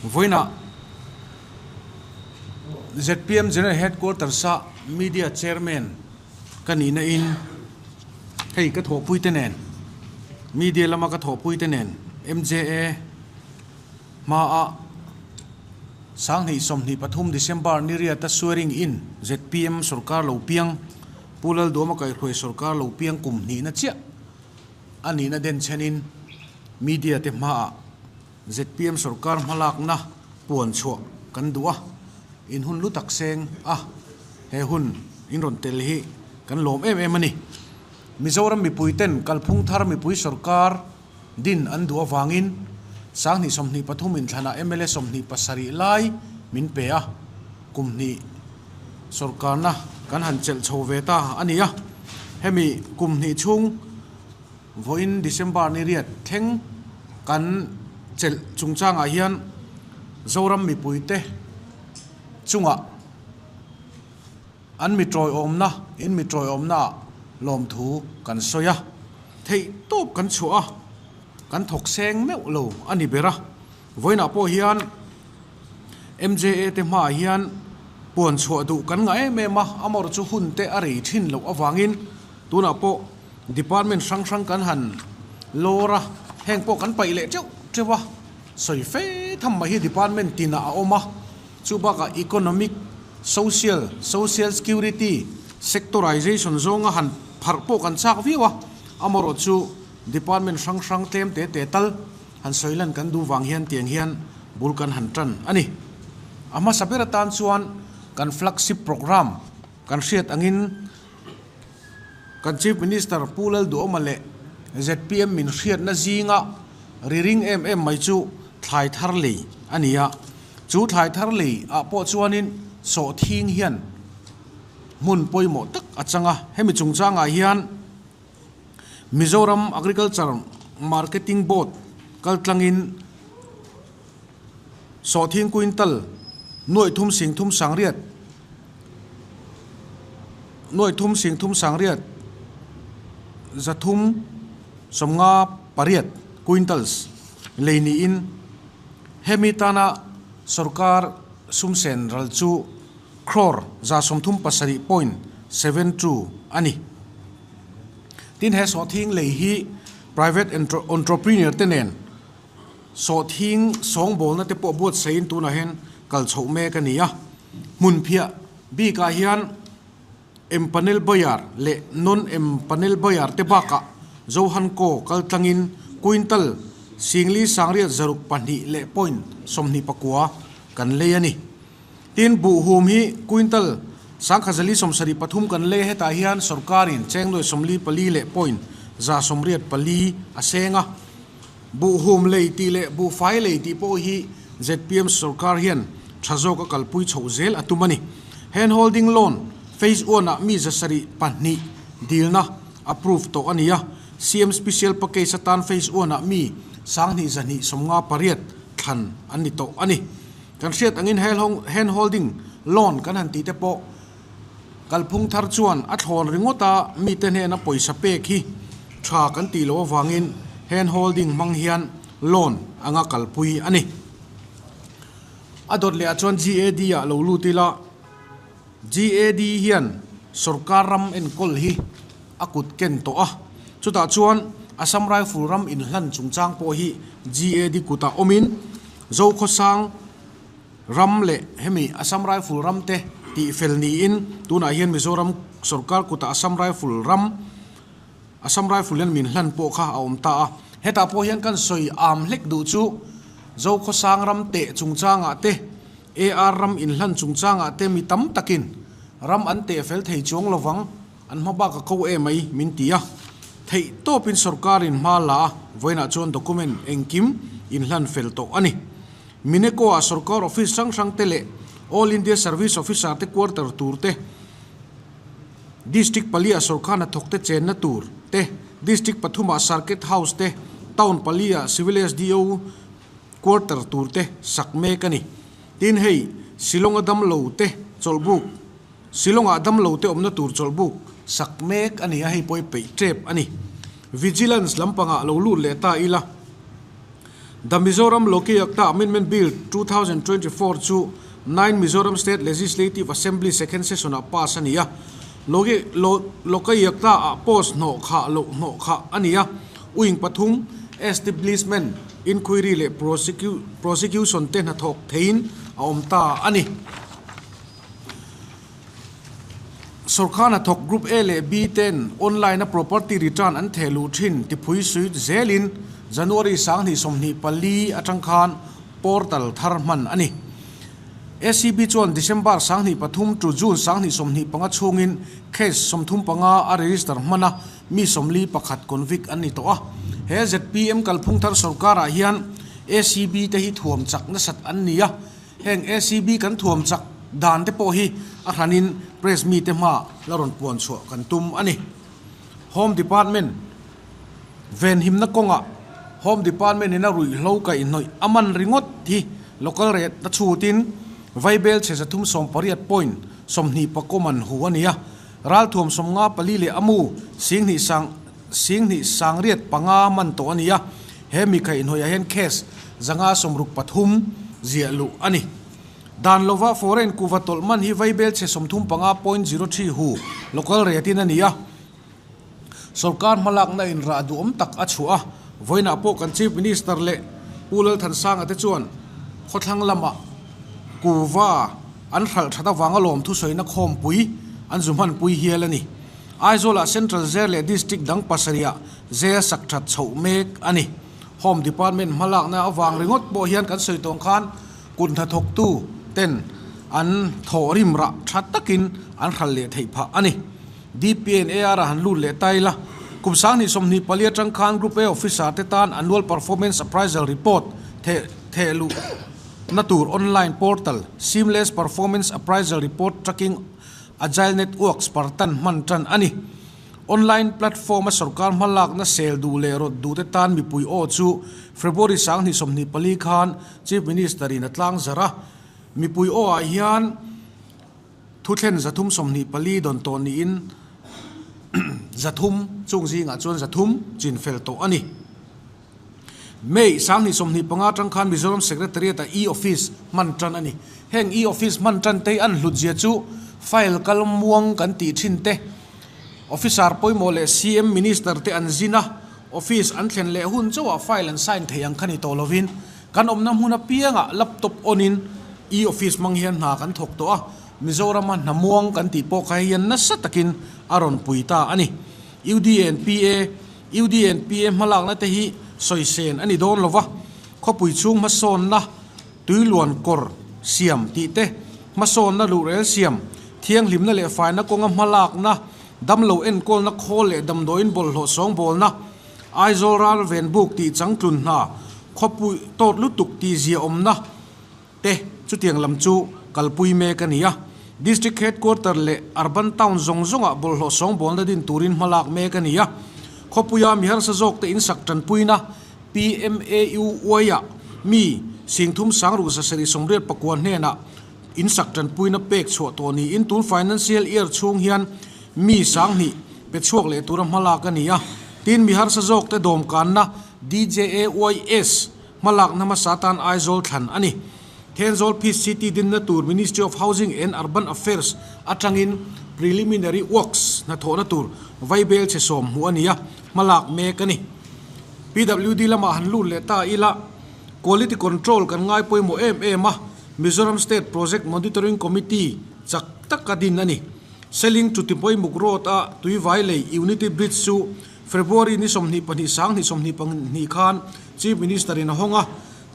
Vawiinah zpm General Headquarters a Media Chairman ka nihna in hei ka thawhpui te nen media lama ka thawhpui te nen MJA hmaa 2023 December ni riata swearing in zpm sorkar lo piang Pu Lalduama kaihhruai sorkar lo piang kum hnihna chiah a nihna denchhenin media te hmaah zpm sorkar hmalakna puan chhuah kan duh a, in hun lu tak seng a, he hun in rawn tel hi kan lawm em em a ni. Mizoram mipui ten kalphung thar mipui sorkar din an duh avangin 2023 inthlanah mla 27 lai min pe a, kum hnih sorkarna kan han chelh chho ve ta a ni a, hemi kum hnih chhung Vawiin December ni riat thleng kan chelh chungchangah hian Zoram mipuite chungah an mi tawiawmna, in mi tawiawmnaah lawmthu kan sawi a, theih tawp kan chhuah a, kan thawk seng meuh lo a ni ber a. Vawiinah pawh hian MJA te hmaah hian puan chhuah duh kan ngah em em a, amaherawhchu chu hun te a rei thin loh avangin tunah pawh Department hrang hrang kan han lawr a, heng pawh kan paih leh teuh teuh a, sawi fe tham mai hi department tinah a awm a, chu bakah economic, social, social security, sectorization zawnga han pharh pawh kan chak viau a, amaherawh chu department hrang hrang tlem te te tal han sawi lan kan duh vang hian tiang hian bul kan han tan a ni. A hmasa ber atan chuan kan flagship programme kan hriat angin, Kan Chief Minister Pu Lalduhawma leh zpm min hriatna zinga ri ring em em mai chu thlai thar lei a ni a. Chu thlai thar lei ah pawh chuanin sawhthing hian hmun pawimawh tak a chang a. Hemi chungchangah hian Mizoram Agriculture Marketing Board kaltlangin Sawhthing quintal nuaih thum sing thum sangriat nuaih thum sing thum sangriat zathum sawmnga pariat quintals lei niin hemi tana sorkar sumsen ral chu crore 37.72 a ni. Tin he sawhthing lei hi private entrepreneur te nen Sawhthing sawngbawlna te pawh buatsaihin tunah hian kal chhoh mek a ni a. Hmunphiah bikah hian empanel bayar leh non empanel bayar te bakah Johan Ko kal tlangin quintal singli sangriat zaruk pahnih leh point 24 kan lei a ni. Tin, buhhum hi quintal sangkhazali 73 kan lei hetah hian sorkarin cheng nuai 44 leh point 184 a seng a. Buhhum lei tih leh buhfai lei tih pawh hi zpm sorkar hian tha zawk a kalpui chhoh zel a tum a ni. Hand holding loan phase one ah mi 72 dilna approve tawh a ni a, CM special package atan phase one ah mi 2258 thlan an ni tawh a ni. Kan hriat angin hand holding loan kan han tih te pawh kalphung thar chuan a thlawn ringawt a, mite hnena pawisa pek hi tha kan tih loh avangin hand holding hmang hian loan anga kalpui a ni. A dawt leh ah chuan GAD ah lo lut ila, GAD hian sorkar ram enkawl hi a kut ken tawh a, chutah chuan Assam Rifle ram inhlan chungchang pawh hi GAD kutah awmin Zokhawsang ram leh hemi Assam Rifle ram te tih fel niin tunah hian Mizoram sorkar kutah Assam Rifle ram Assam Rifle hian min hlan pawh kha a awm ta a. Hetah pawh hian kan sawi am hlek duh chu Zokhawsang ram teh chungchangah te AR ram inhlan chungchangah te mi tam takin ram an teh fel thei chuang lovang an hma bak a ko em mai min ti a. Theih tawpin sorkarin hma la a, vawiinah chuan document engkim inhlan fel tawh a ni. Mineco ah sorkar office hrang hrang te leh All India Service Officer te quarter tur te, District pali ah sorkar hnathawk te chenna tur te, District pathum ah Circuit House te, Town pali ah Civil SDO quarter tur te sak mek a ni. Tin hei Shillong a damlo te chawlhbuk, Shillong ah damlo te awmna tur chawlhbuk sak mek a ni a, hei pawh hi peih tep a ni. Vigilance lampangah lo lut leh ta ila. The Mizoram Lokayukta Amendment Bill 2024 chu Nine Mizoram State Legislative Assembly Second Session ah pass a ni a. Lokayukta ah post hnawh khah loh hnawh khah a ni a. Wing pathum, Establishment, Inquiry leh Prosecution te hnathawk theiin a awm ta a ni. Sorkar hnathawk Group A leh B ten online-a property return an theh luh thin tiphui suit zelin January 2024 atang khan portal thar hman a ni. ACB chuan December 23 to June 2025 chhungin case 35 a register hman a, mi 41 convict an ni tawh a. He zpm kalphung thar sorkarah hian ACB te hi thuam chak nasat an ni a. Heng ACB kan thuam chak dan te pawh hi a hranin press mite hma la rawn puan chhuah kan tum a ni. Home Department venhimna kawngah Home Department in a ruihhlo kaihhnawih a man ringawt hi local rate a chhutin Vaibel chhe 380 point 20 pakaw man hu a ni a. Ralthuam 54 leh a mu 10,000 sang 10,085 man tawh a ni a. He mi kaihhnawihah hian case 563 ziah luh a ni. Dan lova foreign kuva tawlh man hi Vaibel chhe 35.03 hu local rate in a ni a. Sorkar hmalakna in rah duhawm tak a chhuah a, vawiinah pawh kan Chief Minister leh Pu Lalthansanga te chuan khawthlang lama kuva an hralh that avanga lawm thusawina khawmpui an zu hmanpui hial a ni. Aizawlah Central Jail leh District dang pasarihah Jail sak that chhoh mek a ni. Home Department hmalakna avang ringawt pawh hian kan sawi tawng khan kut hnathawktu ten an thawh rim rah tha takin an hralh leh theih phah a ni. DPNAR a han lut leh ta ila, kum 2024 atang khan Group A officer te tan Annual Performance Appraisal Report theh theh luh na tur online portal Seamless Performance Appraisal Report Tracking Agile Network Spartan hman tan a ni. Online platform a sorkar hmalakna sel duh leh rawt duh te tan mipui aw chu February 2024 khan Chief Minister in a tlang zarh a. Mipui aw ah hian Thuthlen 324 dawn tawh niin 300 chung zingah chuan 300 chin fel tawh a ni. May 2025 atang khan Mizoram Secretariat-ah e-office hman tan a ni. Heng e-office hman tan te hi an hlutzia chu file kal muang kan tih thin te, officer pawimawh leh CM Minister te an zin a, office an thlen leh hun chauhah file an sign thei ang kha ni tawh lovin kan awmna hmun apiangah laptop on in E-office hmang hian hna kan thawk tawh a, Mizorama hna muang kan tih pawh kha hian nasa takin a rawn pui ta a ni. UDNPA, UDNPA hmalakna te hi sawisen a ni dawn lo va, khawpui chhung hmasawnna tuiluan kawr siam tih te, hmasawnna luhrel siam, thianghlimna leh faina kawnga hmalakna, damlo enkawlna khawl leh damdawiin bawlhhlawh sawngbawlna, Aizawl ral venbuk tih changtlun hna, khawpui tawt lutuk tih ziaawmna, te chutiang lam chu kalpui mek a ni a. District Headquarter leh Urban Town zawng zawngah bawlhhlawh sawngbawlna din turin hmalak mek a ni a. Khawpuia mi harsa zawkte insak tanpuina PMAUY-ah mi 30 689 hnenah insak tanpuina pek chhuah tawh niin tun Financial Year chhung hian mi 2000 pe chhuak leh tura hmalak a ni a. Tin, mi harsa zawkte dawmkanna DJAYS Hmalakna hmasa tan Aizawl thlan a ni. Thenzawl Peace City dinna tur Ministry of Housing and Urban Affairs atangin Preliminary Works hnathawhna tur vaibel chhe sawm hmuh a ni a, hmalak mek a ni. PWD lamah han lut leh ta ila, Quality Control kan ngai pawimawh em em a, Mizoram State Project Monitoring Committee chak taka din a ni. Seling to Tipaimuk Road a tuivai lei Unity Bridge chu February ni 22 2022 khan Chief Minister in a hawng a,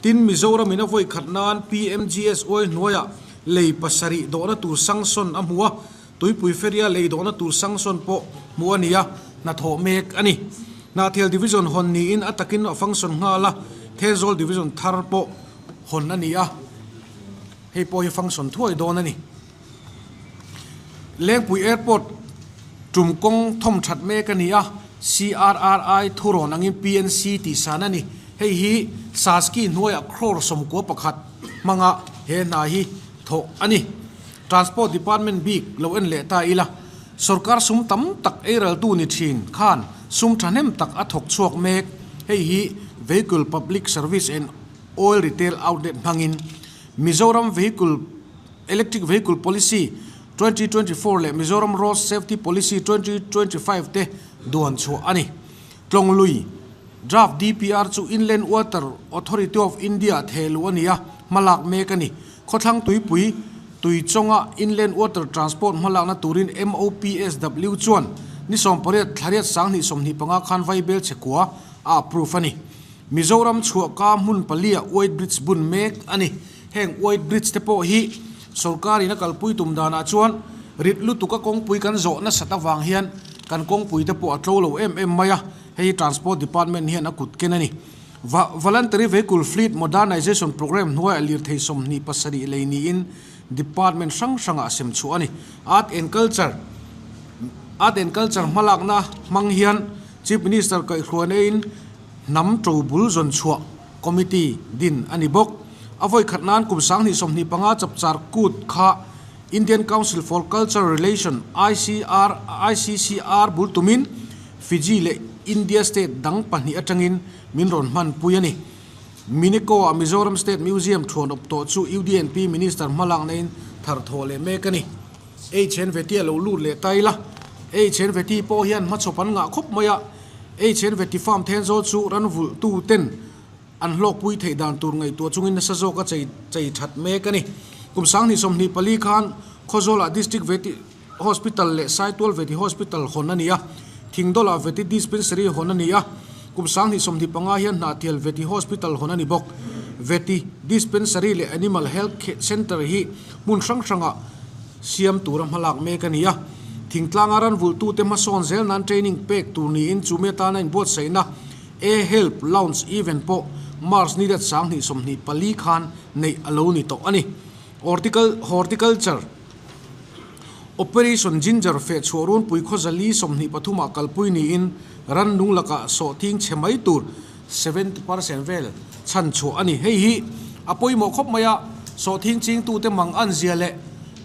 tin Mizoram in a vawi khat nan PMGSY hnuaiah lei pasarih dawhna tur sanction a hmu a, Tuipui Ferry-a lei dawhna tur sanction pawh hmuh a ni a, hnathawh mek a ni. Hnahthial Division hawn niin a takin a function nghal a, Thenzawl Division thar pawh hawn a ni a, hei pawh hi function thuai dawn a ni. Lengpui Airport tum kawng thawm that mek a ni a, CRRI thurawn angin PNC tih san a ni. Hei hi Saski hnuaiah crore 11 hmanga he hna hi thawh a ni. Transport Department bik lo en leh ta ila, sorkar sum tam tak eiraltu ni thin khan sum thahnem tak a thawk chhuak mek. Hei hi Vehicle Public Service and. Oil Retail Outlet hmangin Mizoram Vehicle Electric Vehicle Policy 2024 leh Mizoram Road Safety Policy 2025 te duan chhuah a ni. Tlawnglui Draft DPR chu Inland Water Authority of India thehluh a ni a, hmalak mek a ni. Khawthlang tuipui tui chawnga Inland Water Transport hmalakna turin MOPSW chuan ni 18 thlariat 2025 khan Vaibel chhekua a approve a ni. Mizoram chhuahka hmun palia White Bridge bun mek a ni. Heng White Bridge te pawh hi sorkarin a kalpui tum danah chuan rit lutuka kawngpui kan zawh nasat avang hian kan kawngpui te pawh a tlo lo em em mai a, hei hi Transport Department hian a kut ken a ni. Voluntary Vehicle Fleet Modernization Programme hnuaiah lirthei 27 lei niin Department hrang hrangah a sem chhuah a ni. Art and Culture Art and Culture hmalakna hmang hian Chief Minister kaihhruaina-in hnam to bul zawn chhuah Committee din a ni bawk. A vawi khat nan kum 2025 chapchar kut kha Indian Council for Cultural Relation, ICR, ICCR bul tumin Fiji leh India state dang pahnih atangin min rawn hmanpui a ni. Mineko-ah Mizoram State Museum thuan awp tawh chu UDNP Minister hmalakna-in thar thawh leh mek a ni. HNVT a lo lut leh ta ila, HNVT pawh hian hmachhawp an ngah khawp mai a, HNVT farm Thenzawl chu ran vulhtu ten an hlawkpui theih dan tur ngaihtuah chungin nasa zawk a chei chei that mek a ni. Kum 2024 khan Khawzawlah District Veti Hospital leh Saitual Veti Hospital hawn a ni a, Thingdawlah Veti Dispensary hawn a ni a, kum 2025 hian Hnahthial Veti Hospital hawn a ni bawk. Veti Dispensary leh Animal Health Centre hi hmun hrang hrangah siam tura hmalak mek a ni a. Thingtlanga ran vulhtute hmasawn zel nan training pek tur niin chumi atana inbuatsaihna E-Help Launch event pawh March ni dat 2024 khan neih a lo ni tawh a ni. Horticulture Operation Ginger feh chhuah runpui khaw zali 23 ah kalpui niin rannung lakah sawhthing chhe mai tur 70% vel chhan chhuah a ni. Hei hi a pawimawh khawp mai a, sawhthing chingtute mang an zia leh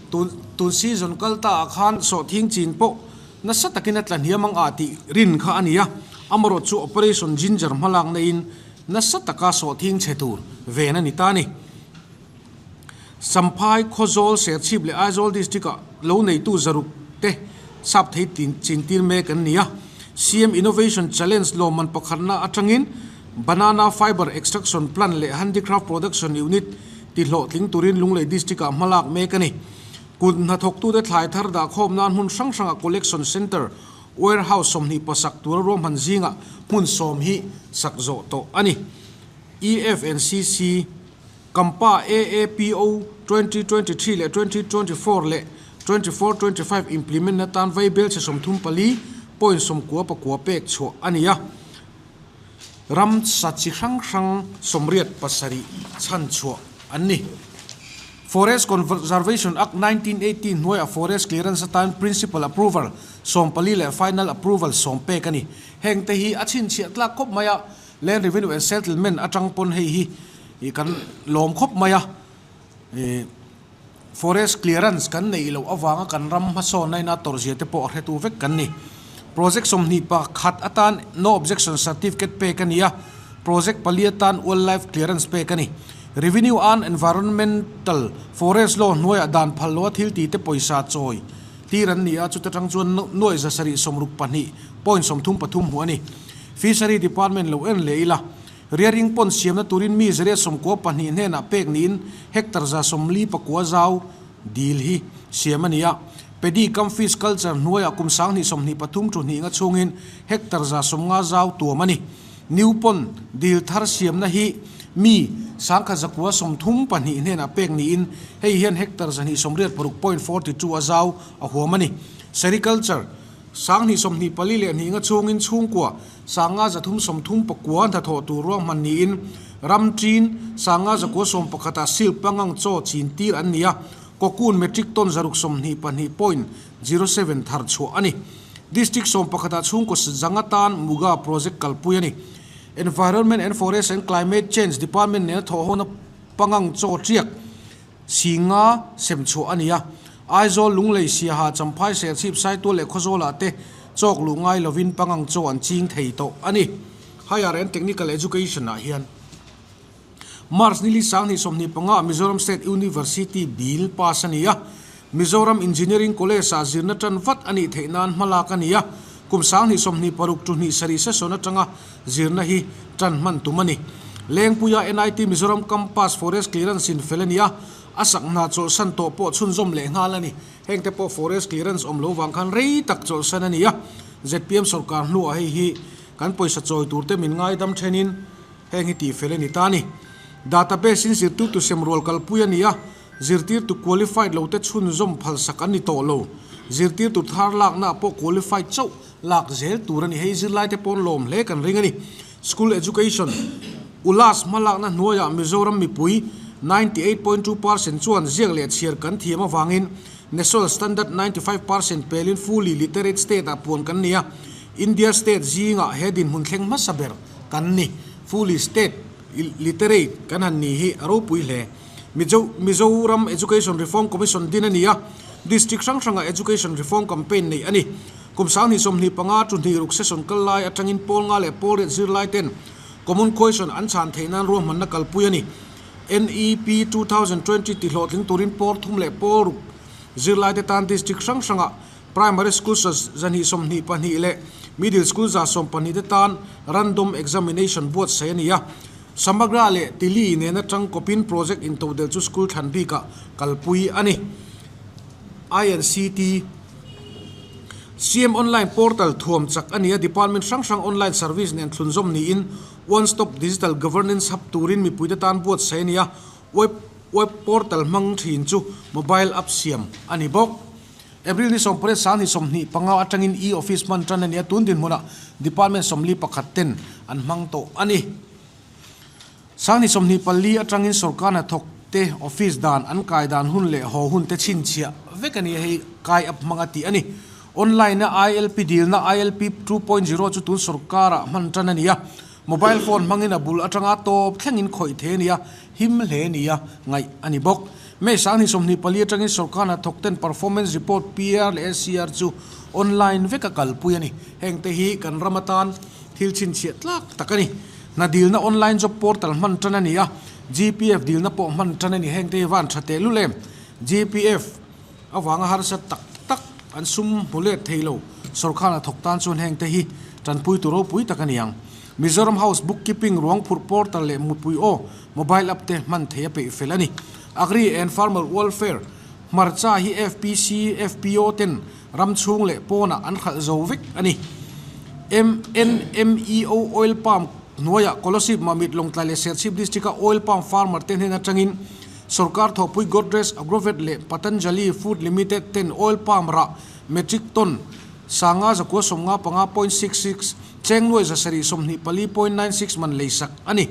tun tun season kal ta ah khan sawhthing chin pawh nasa takin a tla hniam ang ah tih rin kha a ni a, amarawh chu Operation Ginger hmalak naiin nasa taka sawhthing chhe tur ven a ni ta a ni. Champhai, Khawzawl, Serchhip leh Aizawl District ah lo neitu zaruk te sap thei chin tir mek an ni a. CM Innovation Challenge lawmman pakhatna atangin Banana Fibre Extraction Plant leh Handicraft Production Unit ti hlawhtling turin Lunglei District ah hmalak mek a ni. Kut hnathawktute thlai thar dah khawm nan hmun hrang hrangah Collection Centre, Warehouse 20 sak tura ruahman zingah hmun sawm hi sak zawh tawh a ni. EFNCC. Kampa AAPO 2023 leh 2024 leh 24-25 implement atan vaibel chhe 34.99 pek chhuah a ni a. Ram sa chi hrang hrang 87 chhan chhuah an ni. Forest Conservation Act 1918 hnuaiah Forest Clearance atan Principal Approval 14 leh Final Approval 10 pek a ni. Heng te hi a chhinchhiah tlak khawp mai a, Land Revenue and Settlement atang pawn hei hi ih kan lawm khawp mai a, ih forest clearance kan neih loh avanga kan ram hmasawnna ina tawrhzia te pawh a hretu vek kan ni. Project 21 atan no objection certificate pek a ni a, project pali atan wildlife clearance pek a ni. Revenue and Environmental Forest Law hnuaiah dan phal loa thil tih te pawisa chawi tir an ni a, chuta tang chuan nuaih 762.33 hmuh a ni. Fishery Department lo en leh ila, Rearing pond siamna turin mi 192 hnenah pek niin hectare 49 zau dil hi siam a ni a. Paddy kam fish culture hnuaiah kum 2023 thu hnih nga chhungin hectare 150 zau tuam a ni. New pond dil thar siamna hi mi 1132 hnenah pek niin hei hian hectare 286.42 a zau a huam a ni. Sericulture 2024 leh hnih nga chhungin chhungkua 539 hnathawh tur ruahman niin ram chin 591 ah silk pangang chaw chin tir an ni a, cocoon metric ton 622.07 thar chhuah a ni. District 11 ah chhungkaw zanga tan Muga project kalpui a ni. Environment and Forest and Climate Change Department nena thawhhona pangang chaw tiak Singa sem chhuah a ni a, Aizawl, Lunglei, Siaha, Champhai, Serchhip, Saitual leh Khawzawlah te chawk luh ngai lovin pangang chaw an ching thei tawh a ni. Higher and Technical Education ah hian. March ni li 2025 ah Mizoram State University Bill pass a ni a, Mizoram Engineering College-ah zirna tan vat a nih theih nan hmalak a ni a, kum 2026 to 27 session atanga zirna hi tan hman tum a ni. Lengpuia NIT Mizoram Campus Forest Clearance in fel a ni a, a sak hna chawlhsan tawh pawh chhunzawm leh nghal a ni. Heng te pawh Forest Clearance awm lo vang khan rei tak chawlhsan a ni a, zpm sorkar hnuah hei hi kan pawisa chawi tur te min ngaidam thenin heng hi tihfel a ni ta a ni. Database in zirtirtu semrual kalpui a ni a, Zirtirtu qualified lo te chhunzawm phalsak an ni tawh lo. Zirtirtu thar lakna pawh qualified chauh lak zel tur a ni. Hei zirlaite pawn lawm hle kan ring a ni. School Education, ULAS hmalakna hnuaiah Mizoram mipui 98.2 percent chuan ziak leh chhiar kan thiam avangin National Standard 95 percent pelin fully literate state ah puan kan ni a. India state zingah he dinhmun thleng hmasa ber kan ni. Fully state literate kan han ni hi a ropui hle. Mizo Mizoram Education Reform Commission din a ni a, District hrang hrangah Education Reform Campaign neih a ni. Kum 2025 chu hnih ruk session kal lai atangin pawl nga leh pawl riat zirlai ten Common Question an chhan theih nan ruahmanna kalpui a ni. NEP 2020 ti hlawhtling turin pawl thum leh pawl ruk zirlai te tan District hrang hrangah Primary School 122 leh Middle School 112 te tan Random Examination buatsaih a ni a. Samagra leh Tili nena tangkawpin project intodelh chu school thlan bikah kalpui a ni. INCT CM Online Portal thuam chak a ni a, department hrang hrang online service nen thlunzawm niin One Stop Digital Governance Hub turin mipuite tan buatsaih a ni a, web web portal hmang thin chu mobile app siam a ni bawk. April ni 18 2025 atangin e-office hman tan a ni a, tun dinhmunah department 41 ten an hmang tawh a ni. 2024 atangin sorkar hnathawk te office dan an kai dan hun leh haw hun te chhinchhiah vek a ni a, hei kai app hmanga tih a ni. Online a ILP dilna ILP 2.0 chu tun sorkarah hman tan a ni a, mobile phone hmangin a bul atanga tawp thlengin khawih thei a ni a, him hle nia ngaih a ni bawk. May 2024 atangin sorkar hnathawk ten performance report PR leh SCR chu online veka kalpui a ni. Heng te hi kan ram atan thil chhinchhiah tlak tak a ni. Hna dilna online job portal hman tan a ni a, GPF dilna pawh hman tan a ni. Heng te hi van tha tehlul em? GPF avanga harsa tak tak an sum hmu let thei lo. Sorkar hnathawk tan chuan heng te hi tanpui tu ropui tak a ni ang. Mizoram House Bookkeeping ruang phurh portal leh mutpui aw mobile app te hman thei a peih fel a ni. Agri and Farmer Welfare hmarcha hi FPC, FPO ten ram chhung leh pawnah an khalh zo vek a ni. MNMEO Oil Palm hnuaiah Kolasib, Mamit, Lawngtlai leh Serchhip District a Oil Palm Farmer te hnen atangin Sorkar thawhpui Godrej Agrovet leh Patanjali Food Limited ten Oil Palm rah metric ton 5,955.66 cheng nuai 724.96 man leisak a ni.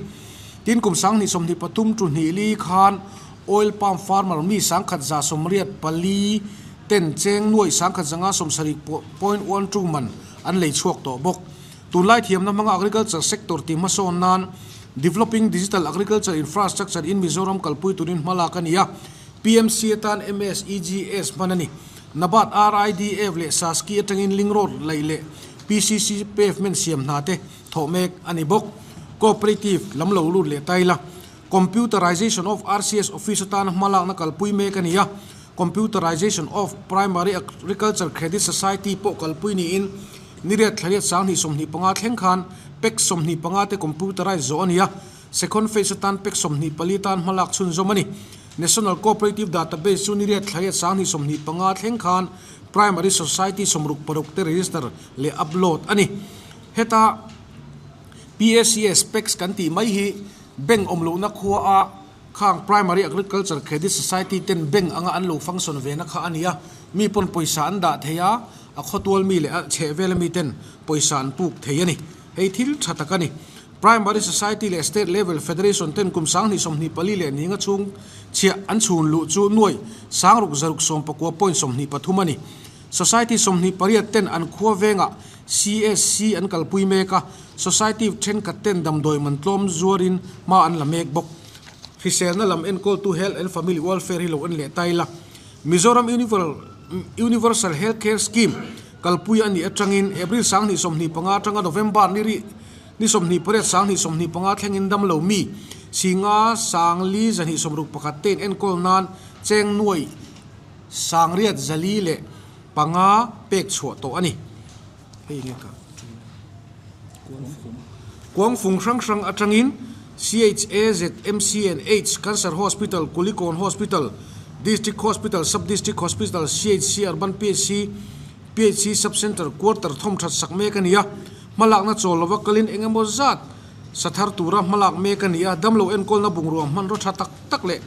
Tin kum 2023 tu hnih li khan Oil Palm Farmer mi 1,184 ten cheng nuai 1,170.12 man an lei chhuak tawh bawk. Tunlai thiamna hmanga agriculture sector ti hmasawn nan Developing Digital Agriculture Infrastructure in Mizoram kalpui turin hmalak a ni a, PMC atan MSEGS hman a ni. NABARD, RIDF leh SASCI atangin link road laih leh PCC pavement siam hna te thawh mek a ni bawk. Cooperative lam lo lut leh taila Computerization of RCS Office atana hmalakna kalpui mek a ni a, Computerization of Primary Agriculture Credit Society pawh kalpui niin niriat thlariat 2025 thleng khan pack 25 te computerize zawh a ni a, second phase atan pack 24 tan hmalak chhunzawm a ni. National Cooperative Database chu niriat thlariat 2025 thleng khan Primary Society 66 te register leh upload a ni. Heta PACS, PACS kan tih mai hi bank awm lohna khua a khang Primary Agriculture Credit Society ten bank anga an lo function ve na kha a ni a, mi pawn pawisa an dah thei a, a khawtual mi leh a chheh vel ami ten pawisa an puk thei a ni. Hei thil tha tak a ni. Primary Society leh State Level Federation ten kum 2024 leh ninga chhung chhiah an chhun luh chu nuai 6619.23 a ni. Society 28 ten an khua vengah CSC an kalpui mek a, Society thenkhat ten damdawi man tlawm zuarin hma an la mek bawk. Hriselna lam enkawltu Health and Family Welfare hi lo en leh ta ila. Mizoram Universal Health Care Scheme kalpui a nih atangin April 2025 atanga November ni ri. Ni 28 2025 thlengin damlo mi 5 4 261 te'n enkawl nan cheng nuai 8,405 pek chhuah tawh a ni. Hei nge ka Kuangfung hrang hrang atangin CHAZMCNH, Cancer Hospital, Kulikawn Hospital, District Hospital, Sub District Hospital, CHC, Urban PHC, PHC Sub Centre quarter thawm that sak mek a ni a, hmalakna chawl lova kalin eng emaw zat sa thar tura hmalak mek a ni a, damlo enkawlna bungrua hmanraw tha tak tak leh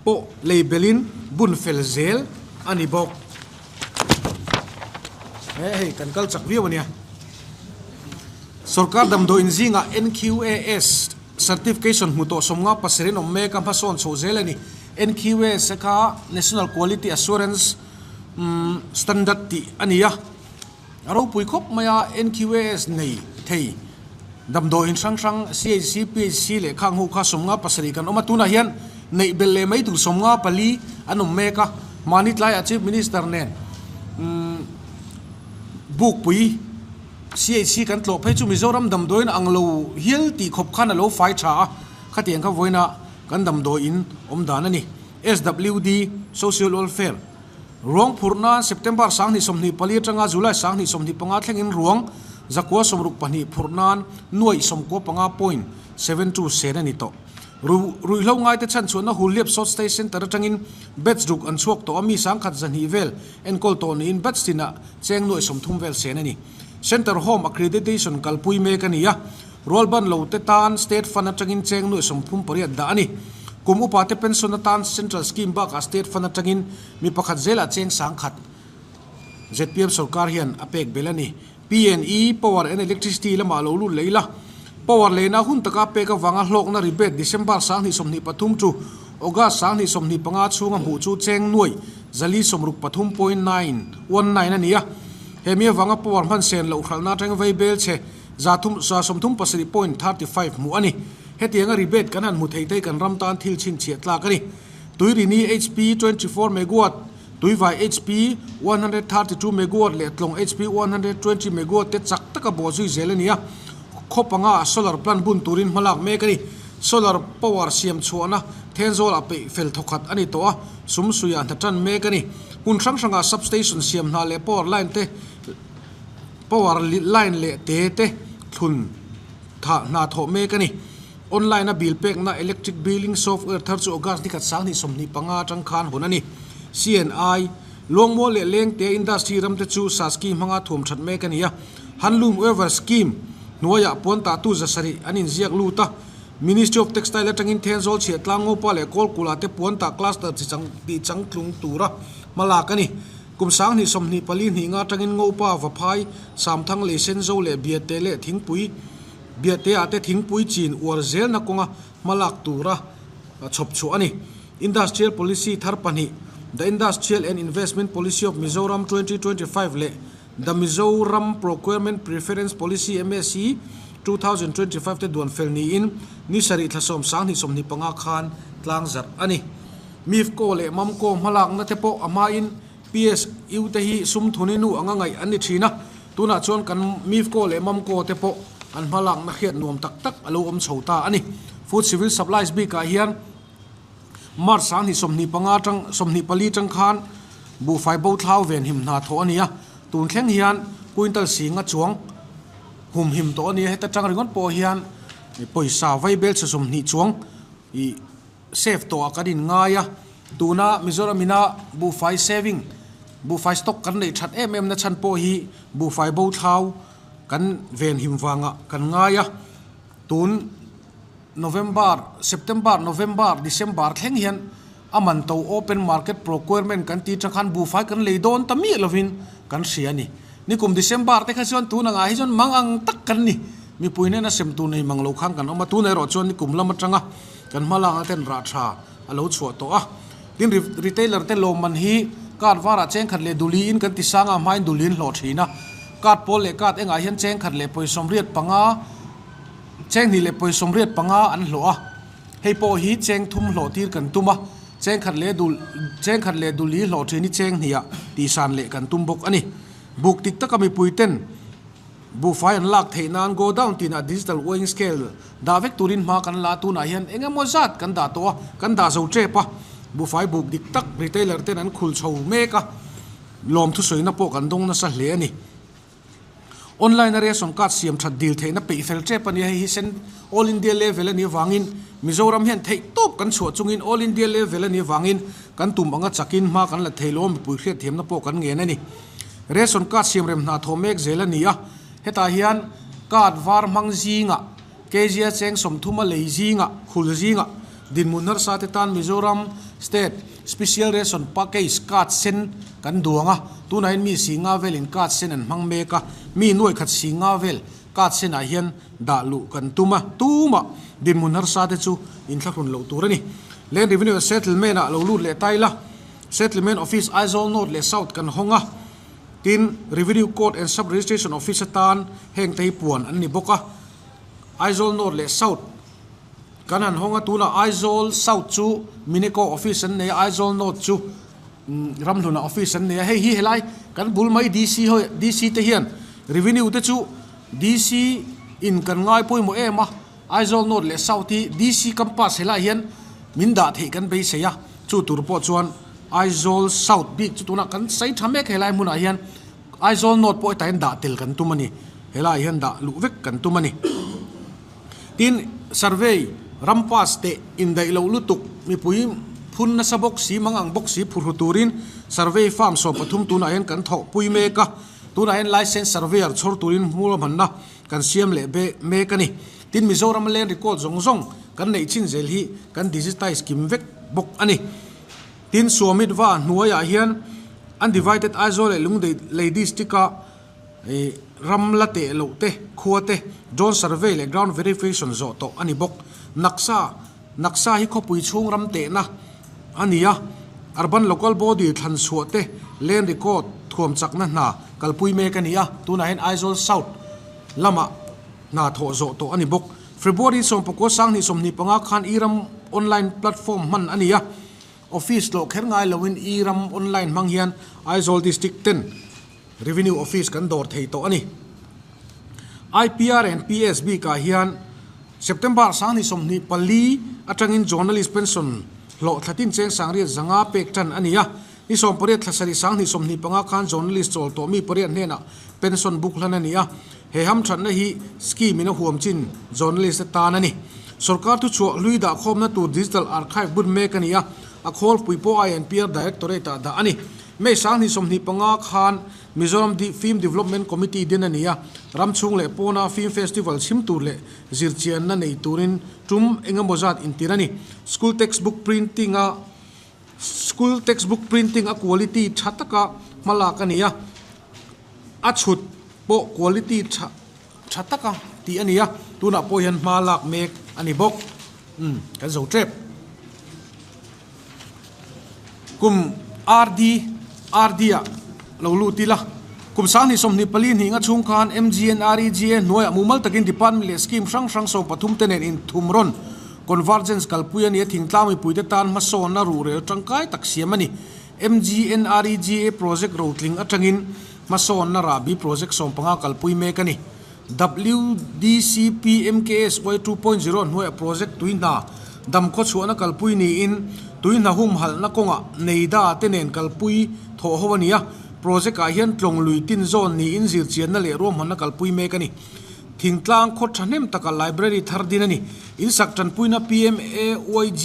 pawh lei belin bun fel zel a ni bawk. He hei kan kal chak viau a nia. Sorkar damdawiin zingah NQAS certification hmu tawh 57 in awm mek a, hmasawn chhoh zel a ni. NQAS kha National Quality Assurance Standard tih a ni a, a ropui khawp mai a, NQAS nei thei damdawiin hrang hrang CHC, PHC leh khang ho kha 57 kan awm a, tunah hian neih belh leh mai tur 54 an awm mek a, mahni tlaiah Chief Minister nen Bukpui CHC kan tlawh phei chu Mizoram damdawiin ang lo hial tih khawp khan a lo fai tha a, khatiang kha vawiina kan damdawiin awm dan a ni. SWD, Social Welfare, Ruang phurh nan September 2024 atanga July 2025 thlengin ruang 162 phurh nan nuaih 95.72 sen a ni tawh. Ruihhlo ngaite chhan chhuahna Hulliap Short Stay Centre atangin batch ruk an chhuak tawh a, mi 1002 vel enkawl tawh niin batch tinah cheng nuaih 30 vel sen a ni. Centre Home Accreditation kalpui mek a ni a, rualban lo te tan State Fund atangin cheng nuaih 38 dah a ni. Kum upa te pension atan Central Scheme bakah State Fund atangin mi pakhat zelah cheng 1000 zpm sorkar hian a pek belh a ni. PNE, Power and Electricity, lamah lo lut leh ila. Power leina hun taka pek avanga hlawkna rebate December 2023 chu August 2025 chhunga hmuh chu cheng nuai 463.919 a ni a. He mi avanga power hman sen loh hralhna atang vei bel chhe 137.35 hmuh a ni. Hetianga rebate kan han hmu thei te hi kan ram tan thil chhinchhiah tlak a ni. Tuirini HP 24 megawatt Tuivai HP 132 megawatt leh Tlawng HP 120 megawatt te chak taka bawh zui zel a ni a, khaw panga solar plant bun turin hmalak mek a ni. Solar power siam chhuahna Thenzawl-ah peih fel thawkhat a ni tawh a, sum suiah hna tan mek a ni. Hmun hrang hrangah substation siam hna leh power line te power line leh te te thlun thah hna thawh mek a ni. Online a bill pekna electric billing software thar chu August nikhat 2025 atang khan hawn a ni. CNI, Luangmual leh Lengte industry ramte chu sa scheme hmanga thuam that mek a ni a. Handloom Weaver Scheme hnuaiah puan tahtu 700 an inziak lut a. Ministry of Textile atangin Thenzawl chhiah tlang Ngopa leh Kawlkula te puan tah cluster chi chang tih changtlung tura hmalak a ni. Kum 2024 hnih nga atangin Ngopa, Vaphai, Samthang, Leisenzo leh Biate leh Thingpui Biatea te thingpui chin uar zelna kawnga hmalak tura chhawp chhuah a ni. Industrial Policy thar pahnih, The Industrial and Investment Policy of Mizoram 2025 leh The Mizoram Procurement Preference Policy, MSE, 2025 te duan fel niin ni sarih thla sawm 2025 khan tlang zarh a ni. MIFCO leh MAMCO hmalakna te pawh a hmain PSU te hi sum thuni nu anga ngaih an ni thin a, tunah chuan kan MIFCO leh MAMCO te pawh an hmalakna hriat nuam tak tak a lo awm chho ta a ni. Food Civil Supplies bikah hian March 2025 atang 24 tang khan buhfai bo thlau venhim hna thawh a ni a, tun thleng hian quintal singa chuang humhim tawh a ni a, heta tang ringawt pawh hian pawisa vaibel chhe 20 chuang ih Save tawh ah kan in ngai a, tuna Mizoram ina buhfai saving, buhfai stock kan neih that em em na chhan pawh hi buhfai bo thlau kan venhim vangah kan ngai a, tun November, September, November, December thleng hian a man to open market procurement kan tih tang khan buhfai kan lei dawn ta miah lovin kan hria a ni. Nikum December te kha chuan tun angah hi chuan mang ang tak kan ni, mipui hnena sem tur nei mang lo khan kan awm a, tunah erawh chuan nikum lam atanga Kan hmalakna ten rah tha a lo chhuah tawh a. Tin, retailer te lawmman hi card varah cheng khat leh duli in kan ti sang a, hmain duli in hlawh thin a. Card pawl leh card engah hian cheng khat leh pawi 85, cheng hnih leh pawi 85 an hlawh a. Hei pawh hi cheng thum hlawh tir kan tum a, cheng khat leh dul, cheng khat leh duli hlawh thin hi cheng hniha tihsan leh kan tum bawk a ni. Buk tik taka mipui ten. Buhfai an lak theih nan godown tinah digital weighing scale dah vek turin hma kan la a, tunah hian eng emaw zat kan dah tawh a, kan dah zo tep a, buhfai buk dik tak retailer ten an khul chho mek a, lawm thusawina pawh kan dawng nasa hle a ni. Online a ration card siam that dil theihna peih fel tep a ni a, hei hi sen All India level a nih avangin Mizoram hian theih tawp kan chhuah chungin All India level a nih avangin kan tum anga chakin hma kan la thei lo a, mipui hriatthiamna pawh kan ngen a ni. Ration card siamrem hna thawh mek zel a ni a, hetah hian card var hmang zingah Kezia cheng sawmthuma lei zingah khul zingah dinhmun harsa te tan Mizoram State Special Ration Package card sen kan duang a, tunah hian mi singa velin card sen an hmang mek a, mi nuai khat singa vel card senah hian dah luh kan tum a, tumah dinhmun harsa te chu inthlahrun loh tur a ni. Land Revenue Settlement ah lo lut leh ta ila, Settlement Office Aizawl North leh South kan hawng a, tin Revenue Court and Sub Registration Office atan heng te hi puan an ni bawk a. Aizawl North leh South kan han hawng a, tunah Aizawl South chu Mineco Office an nei a, Aizawl North chu Ramhluna Office an nei a. Hei hi helai kan bul mai DC ho DC te hian Revenue te chu DC in kan ngai pawimawh em a, Aizawl North leh South hi DC campus helaiah hian min dah theih kan beisei a, chu tur pawh chuan Aizawl South bik chu tunah kan sawi tha mek helai hmunah hian Aizawl North pawh hetah hian dah tel kan tum a ni, helaiah hian dah luh vek kan tum a ni. Tin, survey ram pass teh indaih loh lutuk mipui phun nasa bawk si mang ang bawk si phurhu turin survey farm 13 tunah hian kan thawhpui mek a, tunah hian licence surveyor chhawr turin hmurahmanna kan siam leh be mek a ni. Tin, Mizoram land record zawng zawng kan neih chin zel hi kan digitize kim vek bawk a ni. Tin, Suamit va hnuaiah hian Undivided Aizawl leh Lungdei lei district-a ram la teh loh te, khua te, drone survey leh ground verification zawh tawh a ni bawk. Naksa, Naksa hi khawpui chhung ram tehna a ni a, Urban Local Body thlan chhuah te, land record thuam chakna hna kalpui mek a ni a, tunah hian Aizawl South lamah hna thawh zawh tawh a ni bawk. February 19 2025 khan e-ram online platform hman a ni a, office tlawh kher ngai loin e-ram online hmang hian Aizawl District ten Revenue Office kan dawr thei tawh a ni. IPR and PS bikah hian September 2024 atangin Journalist Pension hlawh thlatin cheng sangriat zanga pek tan a ni a. Ni 18 thla sarih 2025 khan Journalist chawl tawh mi pariat hnenah pension buk hlan a ni a. He hamthatna hi scheme in a huam chin journalist te tan a ni. Sorkar thuchhuah hlui dahkhawmna tur digital archive bun mek a ni a, a khawlpui pawh INPR Directorate ah dah a ni. May 2025 khan Mizoram Film Development Committee din a ni a, ram chhung leh pawna film festival chhim tur leh zirchianna nei turin tum engemaw zat intir a ni. School textbook printing a School textbook printing a quality tha taka hmalak a ni a, a chhut pawh quality tha tha taka tih a ni a, tunah pawh hian hma lak mek a ni bawk. Umm kan zo tep. Kum RD RD ah lo lut ila. Kum 2024 hnih nga chhung khan MGNREGA hnuaiah mumal takin department leh scheme hrang hrang 13 te nen inthum rawn convergence kalpui a ni a, thingtlang mipuite tan hmasawnna ruhrel tangkai tak siam a ni. MGNREGA project rotling atangin hmasawnna rahbi project 15 kalpui mek a ni. WDCP MKSY 2.0 hnuaiah project tui hna dam khawchhuahna kalpui niin tui hna humhalhna kawngah NEIDA te nen kalpui thawh ho a ni a. Project ah hian tlawng lui tin zawn niin zirchianna leh ruahmanna kalpui mek a ni. Thingtlang khaw thahnem taka library thar din a ni. Insak tanpuina PMAYG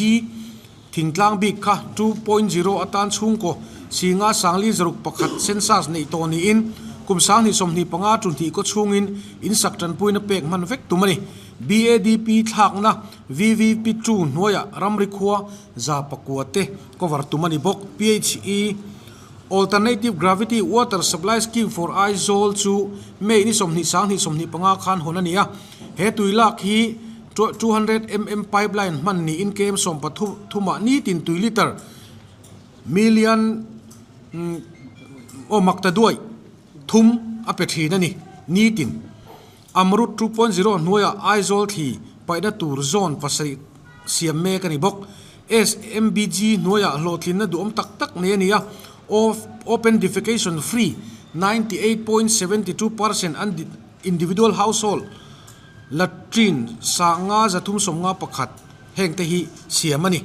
Thingtlang bik kha 2.0 atan chhungkaw Singa Sangli zaruk pakhat census neih tawh niin kum 2025 ṭunhnih kaw chhungin insak ṭanpuina pek hman vek tum a ni. BADP thlakna VVP two hnuaiah ramri khua za pakua te cover tum a ni bawk. PHE Alternative Gravity Water Supply Scheme for Aizawl chu May ni 20 2025 khan hawn a ni a. He tui lak hi 200 mm pipeline hman niin km 13 ah nitin tui litre million aw makta duai thum a pe thin a ni. Nitin Amrut 2.0 hnuaiah Aizawl thli paihna tur zone pasarih siam mek a ni bawk. SMBG hnuaiah hlawhtlinna duhawm tak tak nei a ni a, Open Defecation Free 98.72 percent an. individual household latrine 5 351 heng te hi siam a ni.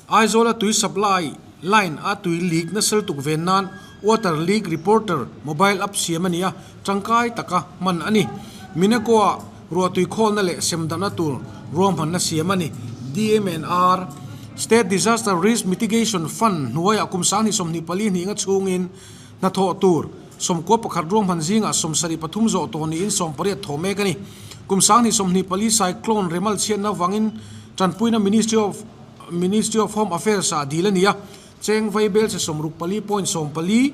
Aizawl a tui supply line a tui leak nasal tuk ven nan water leak reporter mobile app siam a ni a, tangkai taka hman a ni. Minaco ah ruahtui khawlna leh semdahna tur ruahmanna siam a ni. DMNR, State Disaster Risk Mitigation Fund hnuaiah kum 2024 hnih nga chhungin hnathawh tur 91 ruahman zingah 73 zawh tawh niin 18 thawh mek a ni. Kum 2024 cyclone remal chhiatna vangin tanpuina Ministry of Ministry of Home Affairs ah dil a ni a, cheng vaibel che 64.14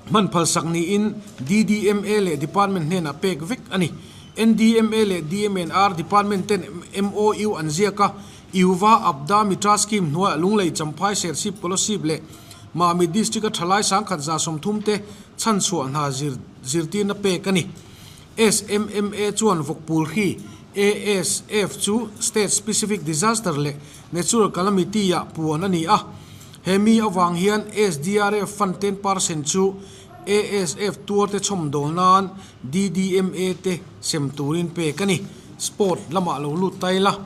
hman phalsak niin DDMA leh Department hnenah pek vek a ni. NDMA leh DMNR Department ten MOU an ziak a, Yuva Aapda Mitra Scheme hnuaiah Lunglei Champhai Serchhip Kolosip leh Mahmi District a thalai 1130 te chhanchhuah hna zirtirna pek a ni. SMMA chuan vawkpul hi ASF chu State Specific Disaster leh Natural Calamity ah puan a ni a. He mi avang hian SDRF fund 10% chu ASF tuarte chhawmdawl nan DDMA te sem turin pek a ni. Sport lamah lo lut ta ila.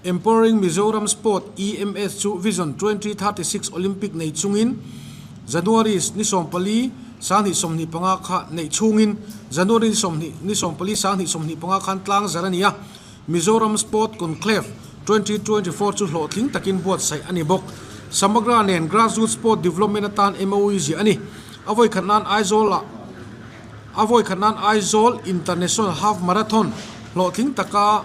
Empowering Mizoram Sport, EMS, chu Vision 2036 Olympic nei chungin January ni 14, 2025 kha neih chhungin January ni 20 ni 14, 2025 khan tlang zar a ni a, Mizoram Sport Conclave 2024 chu hlawhtling takin buatsaih a ni bawk. Samagra nen Grassroots Sport Development atan MOU ziah a ni. A vawikhat nan Aizawl-ah A vawikhat nan Aizawl International Half Marathon hlawhtling taka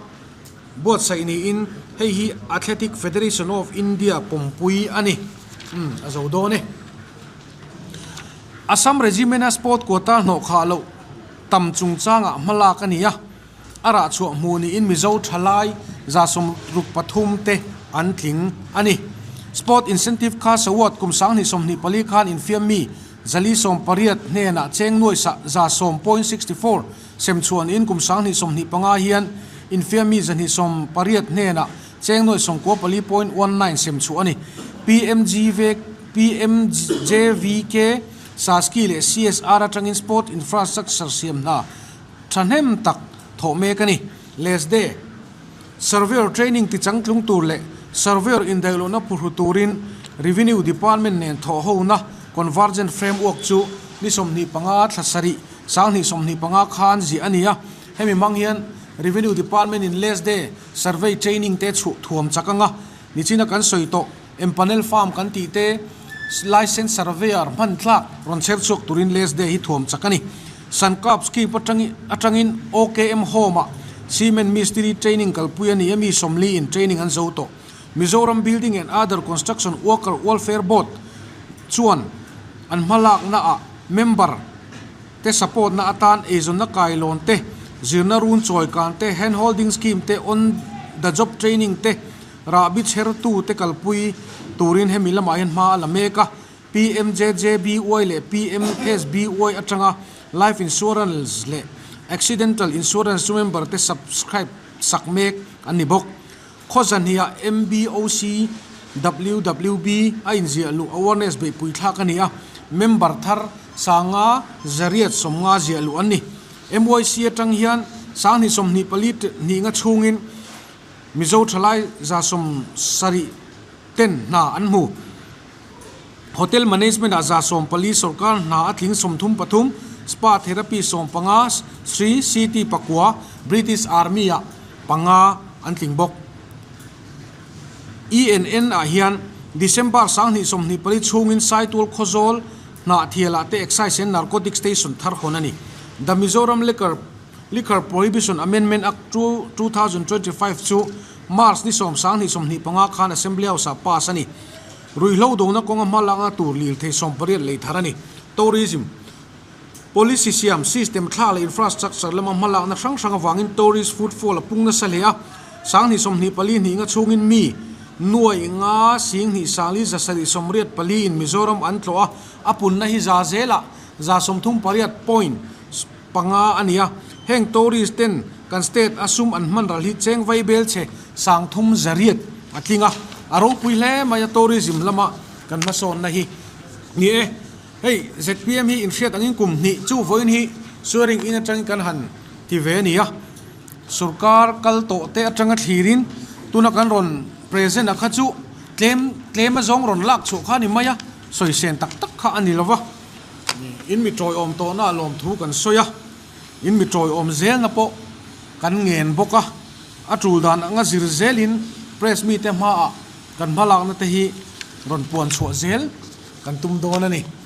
Buatsaih niin hei hi Athletic Federation of India pawmpui a ni. Umm, a zo dawn e. Assam Regiment-a sport quota hnawh khah loh tam chungchangah hmalak a ni a, a rah chhuah hmuh niin Mizo thalai 63 te an tling a ni. Sport Incentive Cash Award kum 2024 khan infiam mi 480 hnenah cheng nuai 110.64 Semchhuan in kum 2025 hian infiammi 280 hnenah cheng nuai 94.19 sem chhuah a ni. PMGV PMJVK, Saski leh CSR atangin sport infrastructure siam hna thahnem tak thawh mek a ni. Lesde Surveyor training tichangtlung tur leh Surveyor indaihlohna phuhru turin Revenue Department nen thawhhona Convergent Framework chu ni 25 thla sarih 2025 khan ziah a ni a, hemi hmang hian Revenue Department in Less Day Survey Training te chhuh thuam chak anga nichina kan sawi tawh Empanel Farm kan tih te Licence Surveyor hman tlak rawn chher chhuak turin Less Day hi thuam chak a ni. Sankalp Scheme atangin atangin OKM Home ah Cement Mistiri Training kalpui a ni a, mi 40 in training an zo tawh. Mizoram Building and Other Construction Worker Welfare Board chuan an hmalakna ah Member te support na atan eizawnna kailawn te, zirna run chawi kan te, hand holding scheme te, on the job training te, rahbi chhertu te kalpui turin hemi lamah hian hma a la mek a. PMJJBY leh PMSBY atanga life insurance leh accidental insurance chu member te subscribe sak mek an ni bawk. Khawzahniah MBOC WWB a inziah luh awareness beihpui thlak a ni a, member thar 5190 ziah luh an ni. MYC atang hian 2024 hnih nga chhungin Mizo thalai 70 ten hna an hmu. Hotel Management ah 14 sawrkar hna a tling 33, Spa Therapy 15, Sri City pakua, British Army ah panga an tling bawk. ENN ah hian December 2024 chhungin Saitual Khawzawl Hnahthial ah te Excise and Narcotic Station thar hawn a ni. The Mizoram Liquor Liquor Prohibition Amendment Act 2025 chu March ni 10 2025 khan Assembly House ah pass a ni. Ruihhlo dona kawnga hma lakna tur lirthei 18 lei thar a ni. Tourism Policy siam, system thla leh infrastructure lama hma lakna hrang hrang avangin tourist footfall a pung nasa hle a. 2024 hnih nga chhungin mi nuai nga 10 2 784 in Mizoram an tlawh a, a punna hi za zelah 38.5 a ni a. Heng tourist ten kan state a sum an hman ral hi cheng vai bel chhe 300 a tling a, a ropui hle mai a tourism lama kan hmasawnna hi ni e. Hei ZPM hi inhriat angin kum hnih chu vawiin hi swearing in atangin kan han. ti ve a ni a. Sorkar kal tawh te atanga thlirin tuna kan rawn present a kha chu tlem tlem a zawng rawn lak chhuah kha a ni mai a, sawi sen tak tak kha a ni lova. In mi tawiawm tawhna a lawmthu kan sawi a, in mi tawiawm zelna pawh kan ngen bawk a, a tul dan anga zir zelin press mite hmaah kan hmalakna te hi rawn puan chhuah zel kan tum dawn a ni.